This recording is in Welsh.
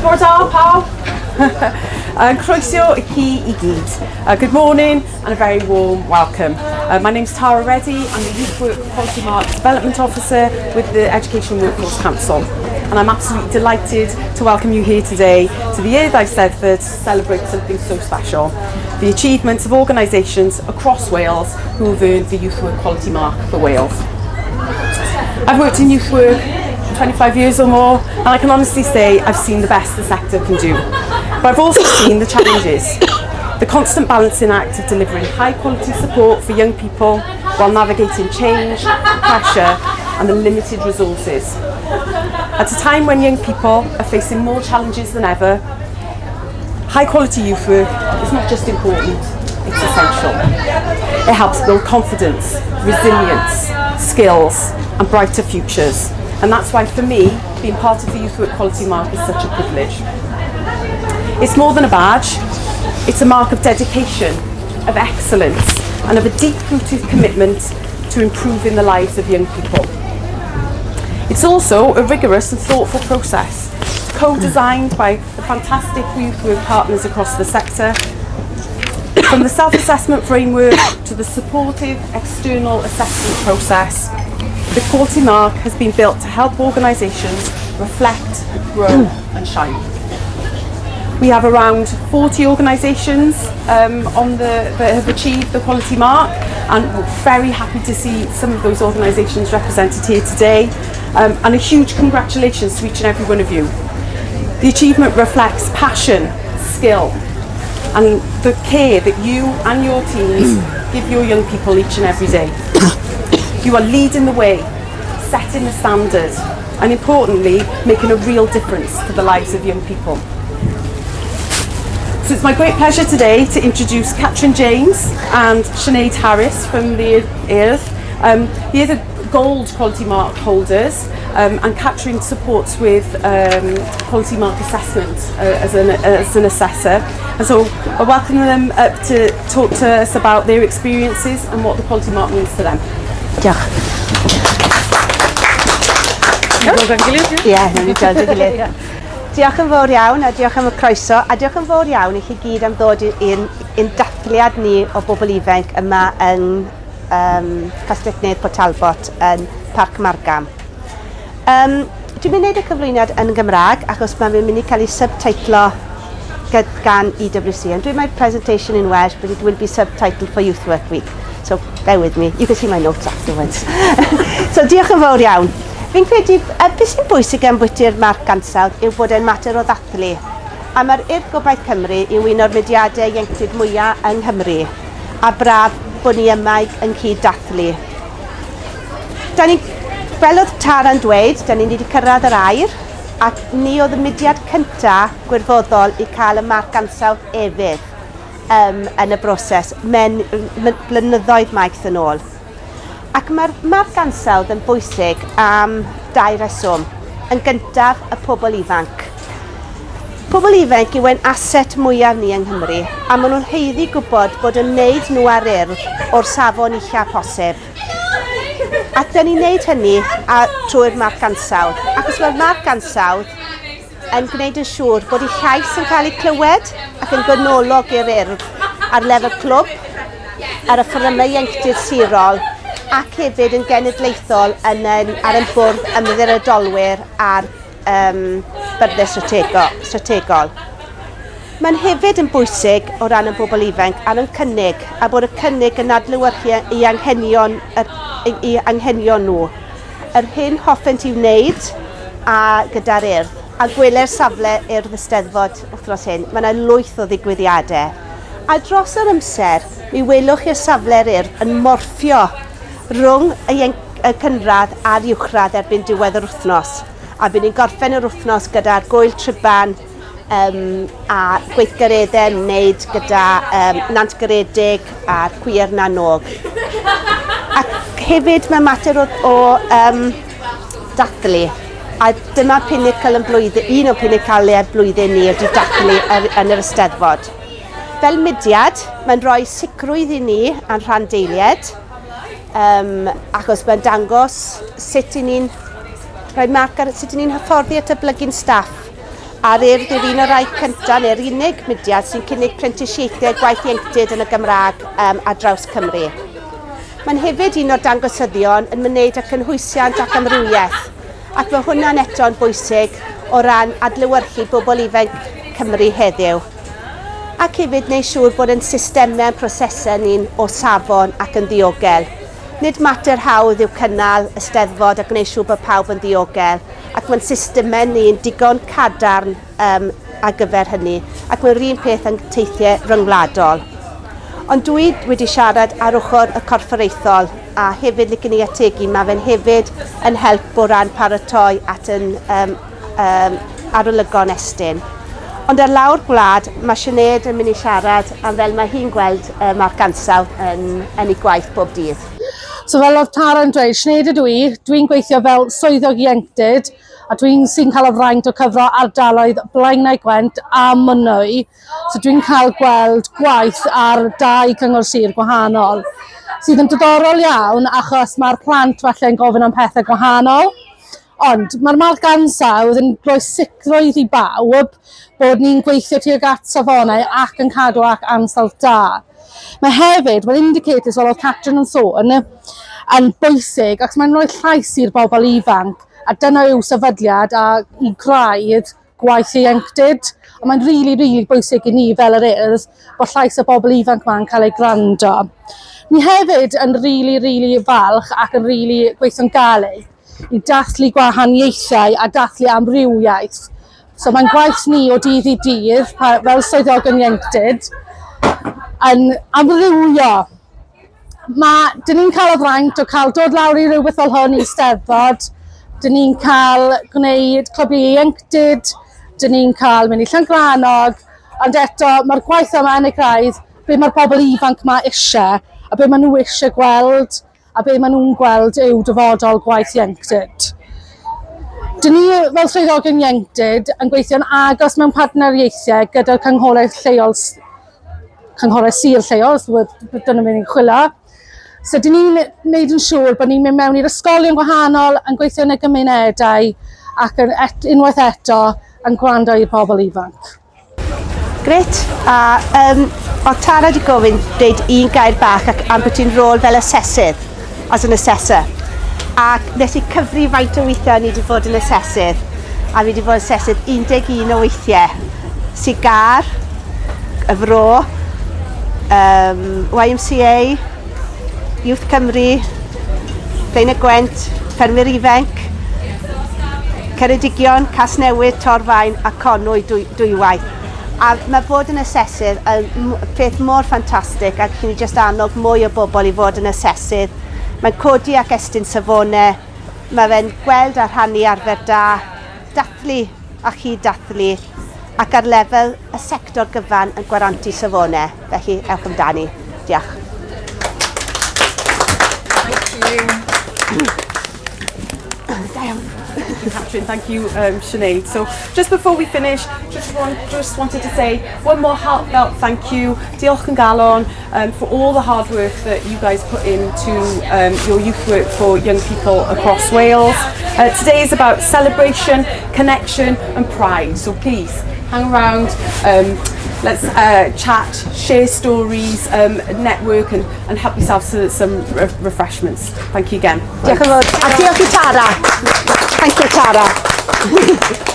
Bore da pawb. Croeso i chi i gyd. Good morning and a very warm welcome. My name's Tara Reddy, I'm the Youth Work Quality Mark Development Officer with the Education Workforce Council. And I'm absolutely delighted to welcome you here today to the Urdd Eisteddfod to celebrate something so special. The achievements of organisations across Wales who have earned the Youth Work Quality Mark for Wales. I've worked in youth work 25 years or more, and I can honestly say I've seen the best the sector can do. But I've also seen the challenges. The constant balancing act of delivering high quality support for young people while navigating change, pressure and the limited resources. At a time when young people are facing more challenges than ever, high quality youth work is not just important, it's essential. It helps build confidence, resilience, skills and brighter futures. And that's why for me, being part of the Youth Work Quality Mark is such a privilege. It's more than a badge, it's a mark of dedication, of excellence and of a deep-rooted commitment to improving the lives of young people. It's also a rigorous and thoughtful process, co-designed by the fantastic youth work partners across the sector, from the self-assessment framework to the supportive external assessment process, the Quality Mark has been built to help organisations reflect, grow and shine. We have around 40 organisations that have achieved the Quality Mark, and we're very happy to see some of those organisations represented here today. And a huge congratulations to each and every one of you. The achievement reflects passion, skill, and the care that you and your teams give your young people each and every day. You are leading the way, setting the standard, and importantly, making a real difference to the lives of young people. So it's my great pleasure today to introduce Catrin James and Sinead Harris from the Urdd. The Urdd are gold quality mark holders and Catrin supports with quality mark assessment as an assessor. And so I welcome them up to talk to us about their experiences and what the quality mark means to them. Diolch. Dod â'n gilydd, ie? Ie, nawn ni dod â'n gilydd. Diolch yn fawr iawn a diolch am y croeso a diolch yn fawr iawn i chi gyd am ddod i'n dathliad ni o bobl ifanc yma yn Castell Nedd Port Talbot yn Parc Margam. Dwi'n mynd i wneud y cyflwyniad yn Gymraeg achos mae'n mynd i cael ei subtitlo gan EWC. I'm doing my presentation in Welsh, but it will be subtitled for Youth Work Week. So bear with me. You can see my notes afterwards. So diolch yn fawr iawn. Fi'n credu, beth sy'n bwysig am bwyty'r marc ansawdd yw bod e'n mater o ddathlu. A mae'r Urdd Gobaith Cymru yw un o'r mudiadau ieuenctid mwyaf yng Nghymru. A braf bod ni yma yn cyd dathlu. Da ni, fel oedd Tara'n dweud, da ni wedi cyrraedd yr aur, ac ni oedd y mudiad cyntaf gwirfoddol i cael y marc ansawdd efydd yn y broses men, blynyddoedd maith yn ôl. Ac mae'r marc ansawdd yn bwysig am dau reswm. Yn gyntaf, y pobl ifanc. Pobl ifanc yw ein aset mwyaf ni yng Nghymru, a maen nhw'n haeddu gwybod bod yn wneud nhw ar Urdd o'r safon ucha posib. Ac dyn ni'n wneud hynny a trwy'r marc ansawdd. Achos mae'r marc ansawdd yn gwneud yn siŵr bod eu llais yn cael ei clywed ac yn ganolog i'r Urdd ar lefel clwb, ar y fforymau ieuenctid sirol ac hefyd yn genedlaethol ar ein bwrdd ymddiriedolwyr a'r byrddau strategol. Mae'n hefyd yn bwysig o ran y bobl ifanc ar yn cynnig a bod y cynnig yn adlewyrchu i anghenion nhw. Yr hyn hoffent i wneud a gyda'r Urdd. A gweler safle Urdd y Steddfod wythnos hyn, mae yna lwyth o ddigwyddiadau. A dros yr amser, mi welwch chi'r safle'r Urdd yn morffio rhwng y cynradd a'r uwchradd erbyn diwedd yr wythnos. A bydd ni'n gorffen yr wythnos gyda'r gwyl triban a gweithgareddau yn wneud gyda Nantgaredig a'r Cwiar na nOg. Ac hefyd mae mater o dathlu. A dyma pinnacle yn blwyddyn, un o pinnacle blwyddyn ni ydy dathlu yn yr Eisteddfod. Fel mudiad, mae'n rhoi sicrwydd i ni a'n rhanddeiliaid, achos mae'n dangos sut i ni'n rhoi marc ar sut i ni'n hyfforddi a datblygu'n staff. A'r Urdd yw'r un o'r rhai cyntaf neu'r unig mudiad sy'n cynnig prentisiaethau gwaith ieuenctid yn y Gymraeg um, ar draws Cymru. Mae'n hefyd un o'r dangosyddion yn myned â cynhwysiant ac amrywiaeth, ac mae hwnna'n eto'n bwysig o ran adlewyrchu bobl ifanc Cymru heddiw. Ac hefyd wneud siŵr bod ein systemau a'n prosesau ni'n o safon ac yn ddiogel. Nid mater hawdd yw cynnal y Steddfod a gwneud siŵr bod pawb yn ddiogel, ac mae'n systemau ni'n digon cadarn um, ar gyfer hynny, ac mae'r un peth yn teithiau rhyngwladol. Ond dwi wedi siarad ar ochr y corfforaethol a hefyd licen i ategu, mae fe'n hefyd yn help o ran paratoi at yn um, um, arolygon estyn. Ond ar lawr gwlad, mae Sinead yn mynd i siarad am fel mae hi'n gweld y marc ansawdd yn, yn ei gwaith bob dydd. So fel oedd Tara yn dweud, Sinead ydw i, dwi'n gweithio fel swyddog ieuenctid a dwi'n sy'n cael y fraint o cyfro ardaloedd Blaenau Gwent a Mynwy. So dwi'n cael gweld gwaith ar dau cyngor sir gwahanol, sydd yn diddorol iawn achos mae'r plant falle yn gofyn am pethau gwahanol. Ond mae'r marc ansawdd yn rhoi sicrwydd i bawb bod ni'n gweithio tuag at safonau ac yn cadw ac ansawdd da. Mae hefyd, mae'r indicators fel oedd Catrin yn sôn, yn bwysig ac mae'n rhoi llais i'r bobl ifanc a dyna yw sefydliad a i graidd gwaith ieuenctid. A mae'n rili, really, rili really bwysig i ni fel yr Urdd bod llais y bobl ifanc ma'n cael ei gwrando. Ni hefyd yn rili, really, rili really falch ac yn rili really gweithio'n galed i dathlu gwahaniaethau a dathlu amrywiaeth. So mae'n gwaith ni o dydd i dydd, fel swyddogion ieuenctid, yn amrywio. Mae, dyn ni'n cael y fraint o cael dod lawr i rhywbeth fel hwn i Steddfod. Dyn ni'n cael gwneud clybiau ieuenctid, dyn ni'n cael mynd i Llangrannog, ond eto mae'r gwaith yma yn ei craidd, be mae'r bobl ifanc yma eisiau a be maen nhw eisiau gweld a be maen nhw'n gweld yw dyfodol gwaith ieuenctid. Dyn ni fel swyddogion ieuenctid yn gweithio'n agos mewn partneriaethau gyda'r cynghorau lleol cynghorau sir lleol, so dyna beth ni'n chwilio. So dyn ni'n neud yn siŵr bod ni'n mynd mewn i'r ysgolion gwahanol, yn gweithio yn y gymunedau ac yn et, unwaith eto yn gwrando i'r pobl ifanc. Gret. A um, o Tara wedi gofyn deud un gair bach ac am bod ti'n rôl fel asesydd, as an assessor. Ac nes i cyfri faint o weithiau ni wedi bod yn asesydd, a fi wedi bod yn asesydd 11 o weithiau. Sigar, y Fro, um, YMCA, Youth Cymru, Blaenau Gwent, Ffermwyr Ifanc, Ceredigion, Casnewydd, Torfaen a Conwy dwy, dwywaith. A mae bod yn asesydd yn peth mor ffantastig ac chi'n just annog mwy o bobl i fod yn asesydd. Mae'n codi ac estyn safonau, mae fe'n gweld a rhannu arfer da, dathlu a chyd-dathlu ac ar lefel y sector gyfan yn gwarantu safonau. Felly, ewch amdani. Diolch. Thank you. Da iawn. Thank you, Catrin. Thank you, Sinead. So just before we finish, just wanted to say one more heartfelt thank you. Diolch yn galon for all the hard work that you guys put into your youth work for young people across Wales. Today is about celebration, connection and pride. So please hang around, let's chat, share stories, network and help yourself to some refreshments. Thank you again. Diolch yn fawr. A diolch i Tara. Thank you, Tara.